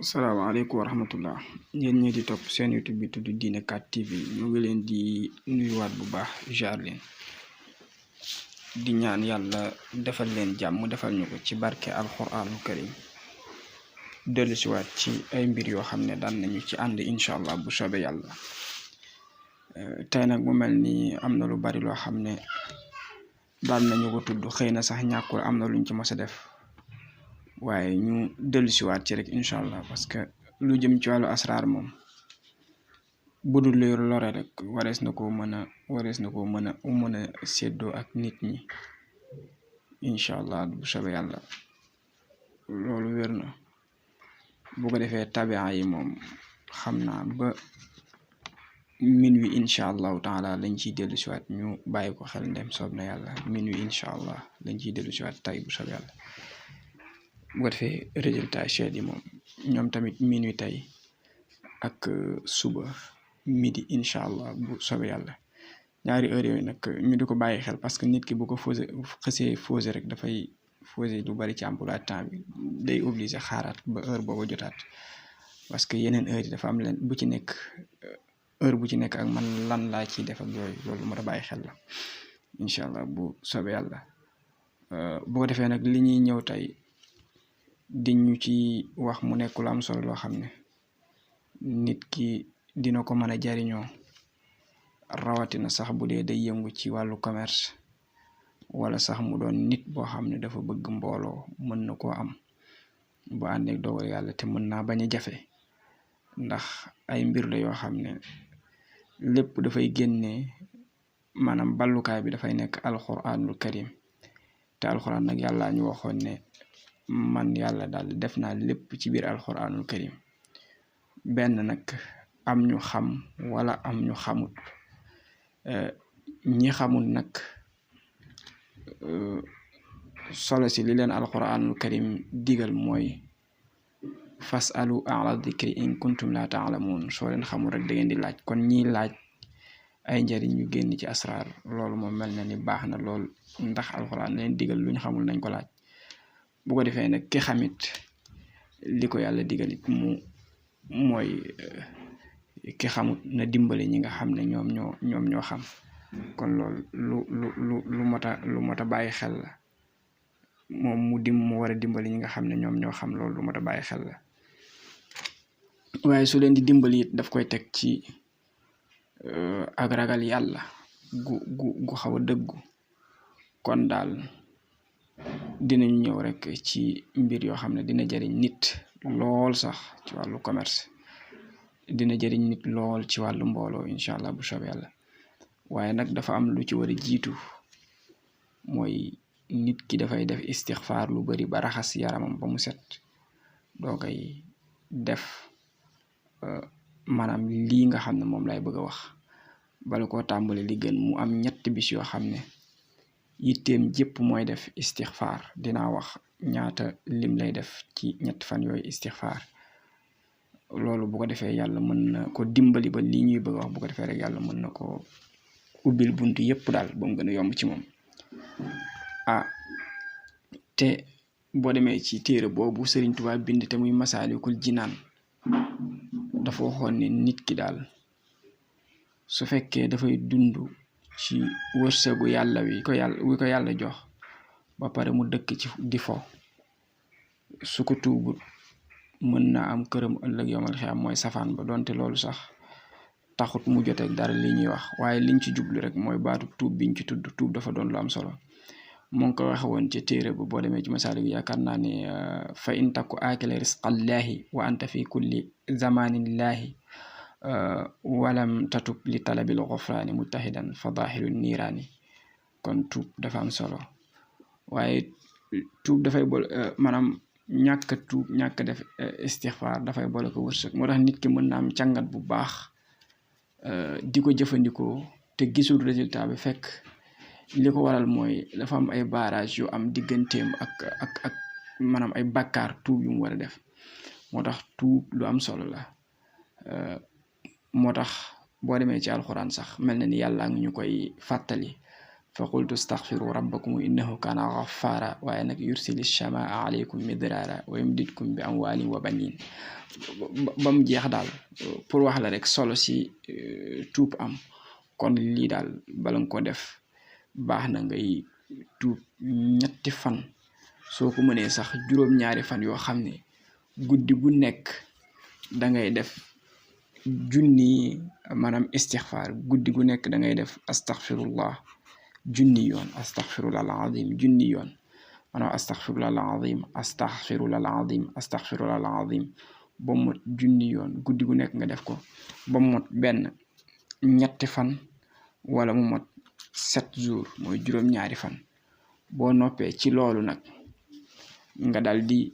salaamaaleykum wa rahmatullah yéen ñi di topp seen YouTube bi tudd Diiné 4 TV ñu ngi leen di nuyuwaat bu baax jaar leen di ñaan yàlla defal leen jàmm defal ñu ko ci barke alxuraanul karim dellu si waat ci ay mbir yoo xam ne daan nañu ci ànd incha allah bu soobee yàlla tey nag mu mel ni am na lu bari loo xam ne daan nañu ko tudd xëy na sax ñàkkul am na luñ ci mës a def waaye ñu dellu si waat ci rek incha allah parce que lu jëm ci wàllu asraar moom budul luy lore rek warees na koo mën a séddoo ak nit ñi incha allah bu soobee yàlla loolu wér na bu ko defee tabia yi moom xam naa ba minuit incha allahu taala lañ ciy dellu si waat ñu bàyyi ko xel ndem soob na yàlla minuit incha allah lañ ciy dellu si waat tay bu soobee yàlla. bu ko defee résultat chaîne yi moom ñoom tamit minuit tey ak suba midi incha allah bu soobee yàlla ñaari heure yooyu nag ñu di ko bàyyi xel parce que nit ki bu ko xësee fausé rek dafay fausé lu bari ci emploi temps bi day obligé xaaraat ba heure boobu jotaat parce que yeneen heure yi dafa am leen bu ci nekk heure bu ci nekk ak man lan laa ciy def ak yooyu loolu moo tax bàyyi xel la incha allah bu soobee yàlla bu ko defee nag li ñuy ñëw tey di ñu ci wax mu nekk lu am solo loo xam ne nit ki dina ko mën a jariñoo rawatina sax bu dee day yëngu ci wàllu commerce wala sax mu doon nit boo xam ne dafa bëgg mbooloo mën na koo am bu àndeek dogal yàlla te mën naa bañ a jafe ndax ay mbir la yoo xam ne lépp dafay génne maanaam ballukaay bi dafay nekk alxuraanul karim te alxuraan nag yàlla ñu waxoon ne man yàlla daal def naa lépp ci biir alxuraanul karim benn nag am ñu xam wala am ñu xamut ñi xamul nag solo si li leen alxuraanul karim digal mooy fasalu ala dikri in kuntum la taalamuun soo leen xamul rek da ngeen di laaj kon ñiy laaj ay njariñ ñu génn ci asraar loolu moom mel na ni baax na lool ndax alxuraan leen digal luñ xamul nañ ko laaj bu ko defee nag ki xamit li ko yàlla digalit mooy ki xamut na dimbali ñi nga xam ne ñoom ñoo xam kon loolu lu mot a bàyyi xel la moom mu war a dimbali ñi nga xam ne ñoom ñoo xam loolu lu mot a bàyyi xel la waaye su leen di dimbali it daf koy teg ci ak ragal yàlla gu xaw a dëggu kon daal dinañ ñëw rek ci mbir yoo xam ne dina jëriñ nit lool sax ci wàllu commerce dina jëriñ nit lool ci wàllu mbooloo incha allah bu soobee yàlla waaye nag dafa am lu ci war a jiitu mooy nit ki dafay def istixfaar lu bari ba raxas yaramam ba mu set doo koy def maanaam lii nga xam ne moom lay bëgg a wax bala koo tàmbale li gën mu am ñetti bis yoo xam ne yitteem jépp mooy def istixfaar dinaa wax ñaata lim lay def ci ñetti fan yooyu istixfaar loolu bu ko defee yàlla mën na ko dimbali ba lii ñuy bëgg a wax bu ko defee rek yàlla mën na ko ubbil buntu yépp daal ba mu gën a yomb ci moom te boo demee ci téere boobu Sëriñ Tuubaa bind te muy Masaalikul Jinaan dafa waxoon ne nit ki daal su fekkee dafay dund ci wërsëgu yàlla wi ko yàlla jox ba pare mu dëkk ci di fo su ko tuubut mën naa am këram ëllëg yomal xiyam mooy safaan ba donte loolu sax taxut mu joteeg dara li ñuy wax waaye liñ ci jublu rek mooy baatu tuub biñ ci tudd tuub dafa doon lu am solo moo ngi ko waxe woon ci téere bu boo demee ci masaalik yaakaar naa ne fa in takku aakila risqallaahi wa anta fi kulli zamanillaahi walam tatub li talabil xufraani mujtahidan fa daaxilu niiraani kon tuub dafa am solo waaye tuub dafay boole maanaam ñàkk def istixfaar dafay boole ko wërsëg moo tax nit ki mën na am càngat bu baax di ko jëfandikoo te gisul résultat bi fekk li ko waral mooy dafa am ay barrage yu am digganteem ak maanaam ay bàkkaar tuub yu mu war a def moo tax tuub lu am solo la moo tax boo demee ci alxuraan sax mel na ni yàlla ngi ñu koy fàttali fa qultu astaghfiru rabbakum innahu kana ghaffara waaye nag yursili shamaa alaykum midrara wa yumdidkum bi amwalin wa banin ba mu jeex daal pour wax la rek solo si tuub am. kon lii daal bala nga ko def baax na ngay tuub 3 fan soo ko mënee sax 2 fan yoo xam ne guddi gu nekk dangay def junni maanaam istixfaar guddi gu nekk dangay def astaghfirullah junni yoon astaghfirullah alazim junni yoon maanaam astaghfirullah alazim astaghfirullah alazim astaghfirullah alazim ba mot junni yoon guddi gu nekk nga def ko ba mot benn 3 fan wala mu mot 7 jours mooy 2 fan boo noppee ci loolu nag nga dal di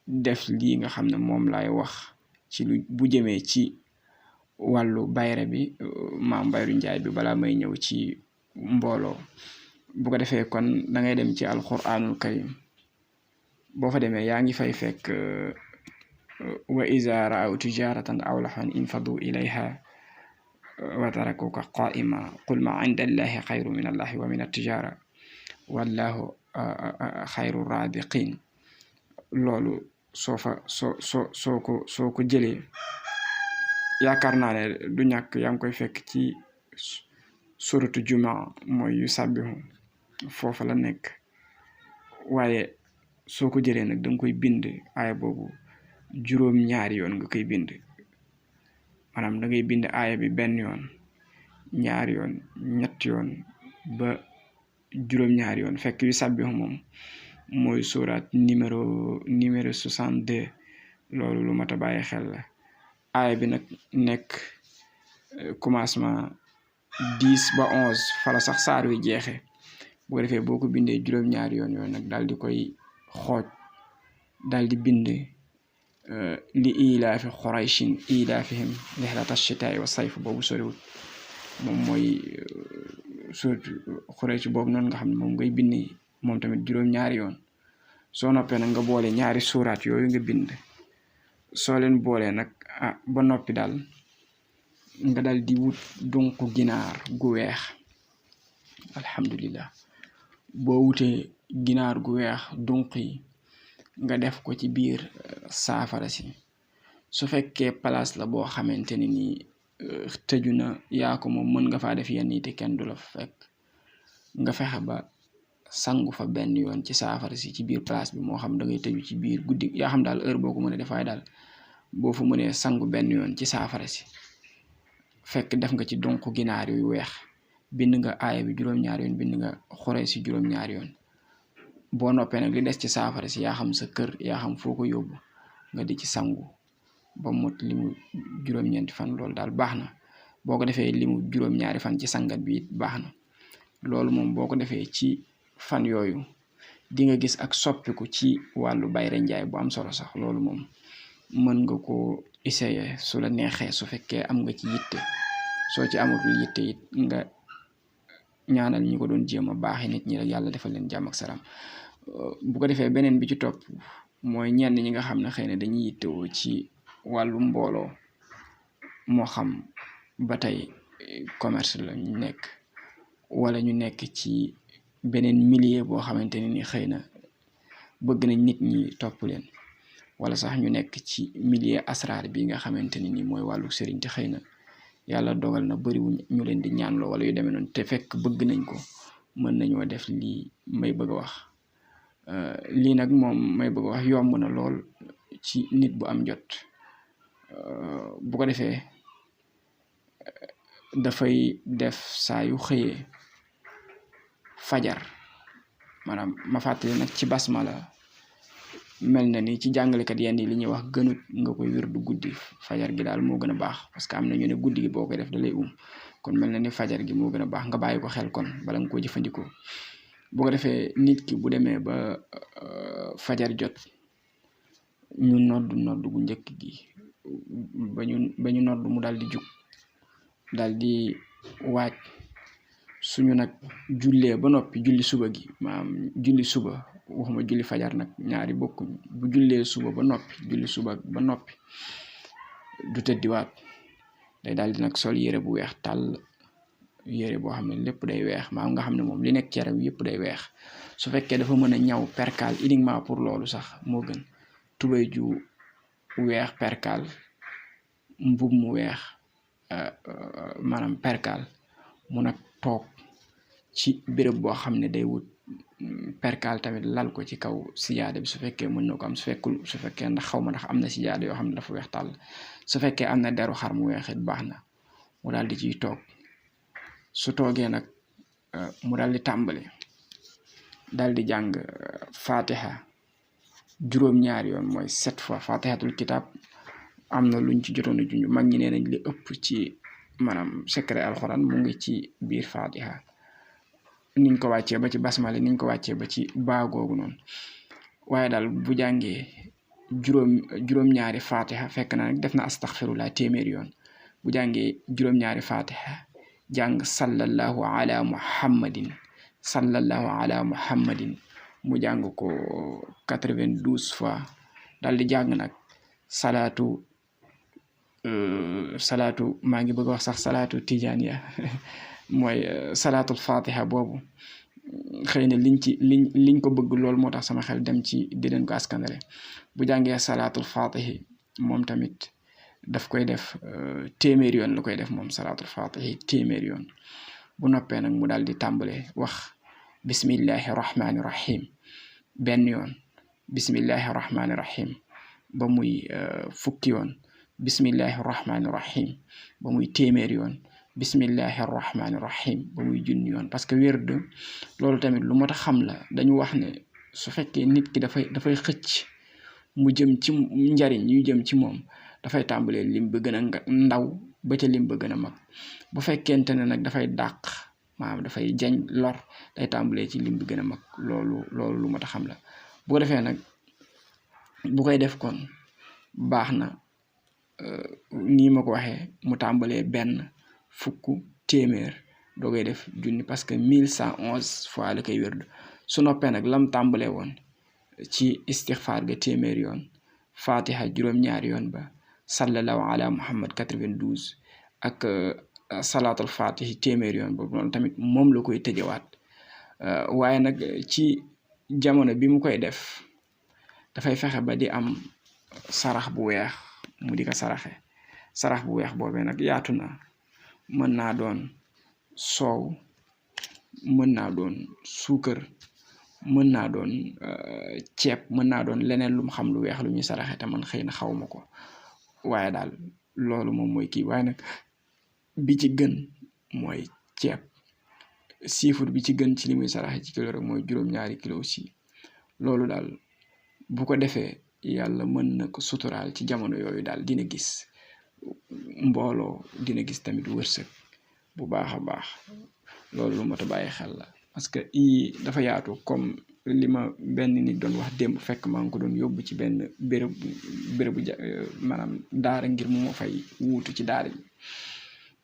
def lii nga xam ne moom laay wax ci lu bu jëmee ci wàllu bayre bi maam Bayru Njaay bi balaa may ñëw ci mbooloo. bu ko defee kon da ngay dem ci alquranul karim boo fa demee yaa ngi fay fekk wa iza ra'aw tijaratan aw lahwan infadu ilayha wa tarakuka qa'ima qul ma inda allahi xayru min allahi wa min attijara wallahu xayru raadiqin. loolu soo ko jëlee yaakaar naa ne du ñàkk yaa ngi koy fekk ci suratu jumaa mooy yu sàbbihu foofa la nekk waaye soo ko jëlee nag danga koy bind aaya boobu 2 yoon nga koy bind maanaam da ngay bind aaya bi 1 yoon 2 yoon 3 yoon ba 2 yoon fekk yu sàbbihu moom mooy surat numéro 62 loolu lu mat a bàyyi xel la. aaya bi nag nekk commencement 10 ba 11 fala sax saar wi jeexe bu ko defee boo ko bindee 2 yoon yoon nag daal di koy xooj daal di bind li ilaafi Qurayshin ilaafihim rihlata shitaa'i wa sayf boobu soriwul moom mooy surtout Quraysh boobu noonu nga xam ne moom ngay bind moom tamit 2 yoon soo noppee nag nga boole 2 suuraat yooyu nga bind soo leen boolee nag ba noppi daal nga dal di wut dunq ginaar gu weex alhamdulillah boo wutee ginaar gu weex dunq yi nga def ko ci biir saafara si su fekkee place la boo xamante ne ni tëju na yaa ko moom mën nga faa def yenn yi te kenn du la fekk nga fexe ba sangu fa 1 yoon ci saafara si ci biir place bi moo xam da ngay tëju ci biir guddi yaa xam daal heure boo ko mën a defaay daal boo fa mënee sangu 1 yoon ci saafara si fekk def nga ci dunq ginaar yu weex bind nga aaya bi 2 yoon bind nga Quraysh 2 yoon boo noppee nag li des ci saafara si yaa xam sa kër yaa xam foo ko yóbbu nga di ci sangu ba mot limu 4 fan loolu daal baax na boo ko defee limu 2 fan ci sangat bi it baax na loolu moom boo ko defee ci fan yooyu di nga gis ak soppiku ci wàllu bayre njaay bu am solo sax loolu moom mën nga ko essayer su la neexee su fekkee am nga ci yitte soo ci amatul yitte it nga ñaanal ñi ko doon jéem a baaxee nit ñi rek yàlla defal leen jàmm ak salaam. bu ko defee beneen bi ci topp mooy ñenn ñi nga xam ne xëy na dañuy yittewoo ci wàllu mbooloo moo xam ba tey commerce la ñu nekk wala ñu nekk ci beneen milieu boo xamante ne ni xëy na bëgg nañ nit ñi topp leen wala sax ñu nekk ci milieu asraar bi nga xamante ne ni mooy wàllu sëriñ te xëy na yàlla dogal na bëriwuñ ñu leen di ñaanloo wala yu demee noonu te fekk bëgg nañ ko mën nañoo def lii may bëgg a wax lii nag moom may bëgg a wax yomb na lool ci nit bu am jot bu ko defee dafay def saa yu xëyee fajar maanaam ma fàttali nag ci basmala mel na ni ci jàngalekat yenn yi li ñuy wax gënut nga koy wirdu guddi fajar gi daal moo gën a baax parce que am na ñu ne guddi gi boo koy def da lay kon mel na ni fajar gi moo gën a baax nga bàyyi ko xel kon bala nga koo jëfandikoo bu ko defee nit ki bu demee ba fajar jot ñu nodd gu njëkk gi ba ñu nodd mu daal di jug daal di waaj suñu nag jullee ba noppi julli suba gi maanaam julli suba waxuma julli fajar nag ñaari bokkuñ bu jullee suba ba noppi julli suba ba noppi du tëddiwaat day daal di nag sol yére bu weex tàll yére boo xam ne lépp day weex maam nga xam ne moom li nekk ci yaram yëpp day weex su fekkee dafa mën a ñaw perkaal uniquement pour loolu sax moo gën tubéy ju weex perkaal mbub mu weex maanaam perkaal mu nag toog ci béréb boo xam ne day wut perkaal tamit lal ko ci kaw sijaada bi su fekkee mën na ko am su fekkee ndax xaw ma ndax am na sijaada yoo xam ne dafa weex tàll su fekkee am na deru xar mu weex it baax na mu daal di ciy toog su toogee nag mu daal di tàmbali daal di jàng fatiha juróom-ñaari yoon mooy 7 fois fatihatul kitab am na luñ ci jotoon a junj mag ñi nee nañ li ëpp ci maanaam secret alxuraan mu ngi ci biir fatiha niñ ko wàccee ba ci basmala niñ ko wàccee ba ci baagoogu noonu waaye daal bu jàngee juróom-ñaari fatiha fekk na nag def na astaghfirullah téeméeri yoon bu jàngee juróom-ñaari fatiha jàng sallallahu ala muhammadin mu jàng ko 92 fois daal di jàng nag salaatu maa ngi bëgg a wax sax salaatu tijaniya mooy salaatul fatiha boobu xëy na liñ ko bëgg lool moo tax sama xel dem ci di leen ko askanale bu jàngee salaatul fatihi moom tamit daf koy def téeméeri yoon la koy def moom salaatul fatihi téeméeri yoon bu noppee nag mu daal di tàmbalee wax bismillahi rahmaani rahim benn yoon bismillahi rahmaani rahim ba muy fukki yoon bismillahi rahmaani rahim ba muy téeméeri yoon bismillahi rahmaani rahim ba muy junni yoon parce que werd loolu tamit lu mot a xam la dañu wax ne su fekkee nit ki dafay xëcc mu jëm ci njariñ yu jëm ci moom dafay tàmbalee lim ba gën a ndaw ba ca lim ba gën a mag bu fekkente ne nag dafay dàq maanaam dafay jañ lor day tàmbalee ci lim bi gën a mag loolu lu mat a xam la bu ko defee nag bu koy def kon baax na nii ma ko waxee mu tàmbalee benn fukk téeméer doo koy def junni parce que 1111 fois la koy wérdu su noppee nag lam tàmbalee woon ci istixfaar ga téeméer yoon fatiha juróom-ñaari yoon ba sallallahu ala muhammad 92 ak salaatul fatihi téeméer yoon boobu noonu tamit moom la koy tëjewaat waaye nag ci jamono bi mu koy def dafay fexe ba di am sarax bu weex mu di ko sarax bu weex boobee nag yaatu na mën naa doon soow mën naa doon suukar mën naa doon ceeb mën naa doon leneen lu mu xam lu weex lu ñuy saraxe te man xëy na xawma ko waaye daal loolu moom mooy kii waaye nag bi ci gën mooy ceeb siifur bi ci gën ci li muy saraxe ci kilo rek mooy juróom-ñaari kilo aussi loolu daal bu ko defee yàlla mën na ko suturaal ci jamono yooyu daal dina gis mbooloo dina gis tamit wërsëg bu baax a baax loolu lu mot a bàyyi xel la parce que dafa yaatu comme li ma benn nit doon wax démb fekk maa ngi ko doon yóbbu ci benn bérébu maanaam daara ngir mu ma fay wuutu ci daara ji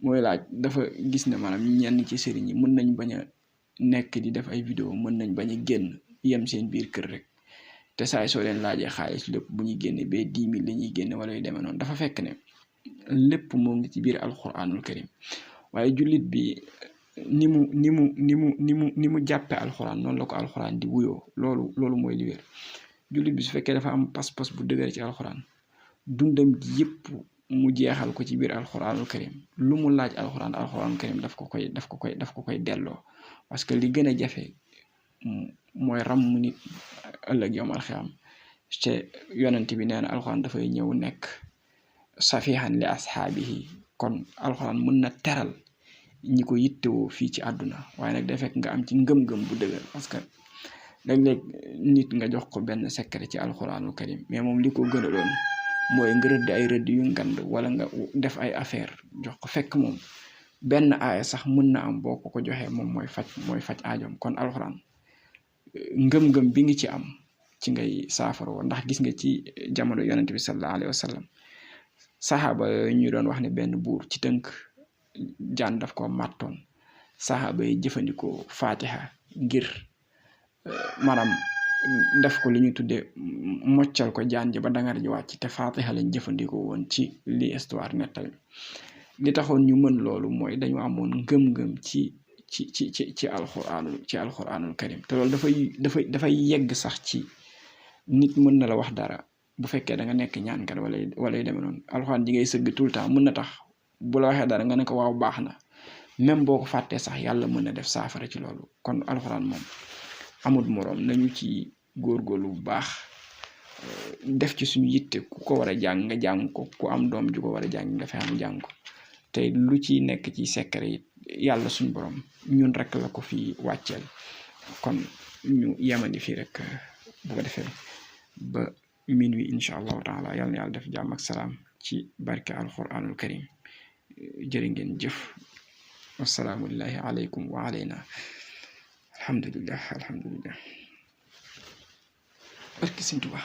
mooy laaj dafa gis ne maanaam ñenn ci sëriñ yi mën nañ bañ a nekk di def ay vidéo mën nañ bañ a génn yem seen biir kër rek te saay soo leen laajee xaalis lépp bu ñuy génne ba 10 000 la ñuy génne wala yu demee noonu dafa fekk ne lépp moo ngi ci biir alquranul karim waaye jullit bi ni mu jàppe alxuraan noonu la ko alxuraan di wuyoo loolu mooy li wér jullit bi su fekkee dafa am pas-pas bu dëgër ci alxuraan dundam gi yëpp mu jeexal ko ci biir alxuraanul karim lu mu laaj alxuraanul karim daf ko koy delloo parce que li gën a jafe mooy ram mu nit ëllëg yawmal xiyaam te yonent bi nee na alxuraan dafay ñëw nekk safihan li ashaabihi kon alxuraan mën na teral ñi ko yittewoo fii ci àdduna waaye nag day fekk nga am ci ngëm-ngëm bu dëgër parce que léeg-léeg nit nga jox ko benn secret ci alxuraanul karim mais moom li ko gën a doon mooy nga rëdd ay rëdd yu ngand wala nga def ay affaire jox ko fekk moom benn aaya sax mën na am boo ko joxee moom mooy faj aajoom kon alxuraan ngëm-ngëm bi ngi ci am ci ngay saafaroo ndax gis nga ci jamono yonent bi sallallahu alayhi wa sallam saxaaba ñu doon wax ne benn buur ci tënk jaan daf ko màttoon saxaaba yi jëfandikoo fatiha ngir maanaam def ko li ñu tuddee moccal ko jaan ji ba dangar ji wàcc te fatiha lañ jëfandikoo woon ci li histoire nettali li taxoon ñu mën loolu mooy dañu amoon ngëm-ngëm ci alxuraanul karim te loolu dafay yegg sax ci nit mën na la wax dara bu fekkee da nga nekk ñaankat wala yu demee noonu alxuraan ji ngay sëgg tout le temps mën na tax bu la waxee dara nga ne ko waaw baax na même boo ko fàttee sax yàlla mën na def saafara ci loolu kon alxuraan moom amul moroom nañu ci góorgóorlu bu baax def ci suñu yitte ku ko war a jàng nga jàng ko ku am doom ju ko war a jàng nga fexe mu jàng ko te lu ci nekk ci secret yi yàlla suñu borom ñun rek la ko fi wàcceel kon ñu yemandi fii rek bu ko defee ba minuit incha allahu taala yàlla na yàlla def jàmm ak salaam ci barke alquranul karim jërë ngeen jëf wassalaamu aleykum wa aleyna alhamdulillah barke Sëñ Tuubaa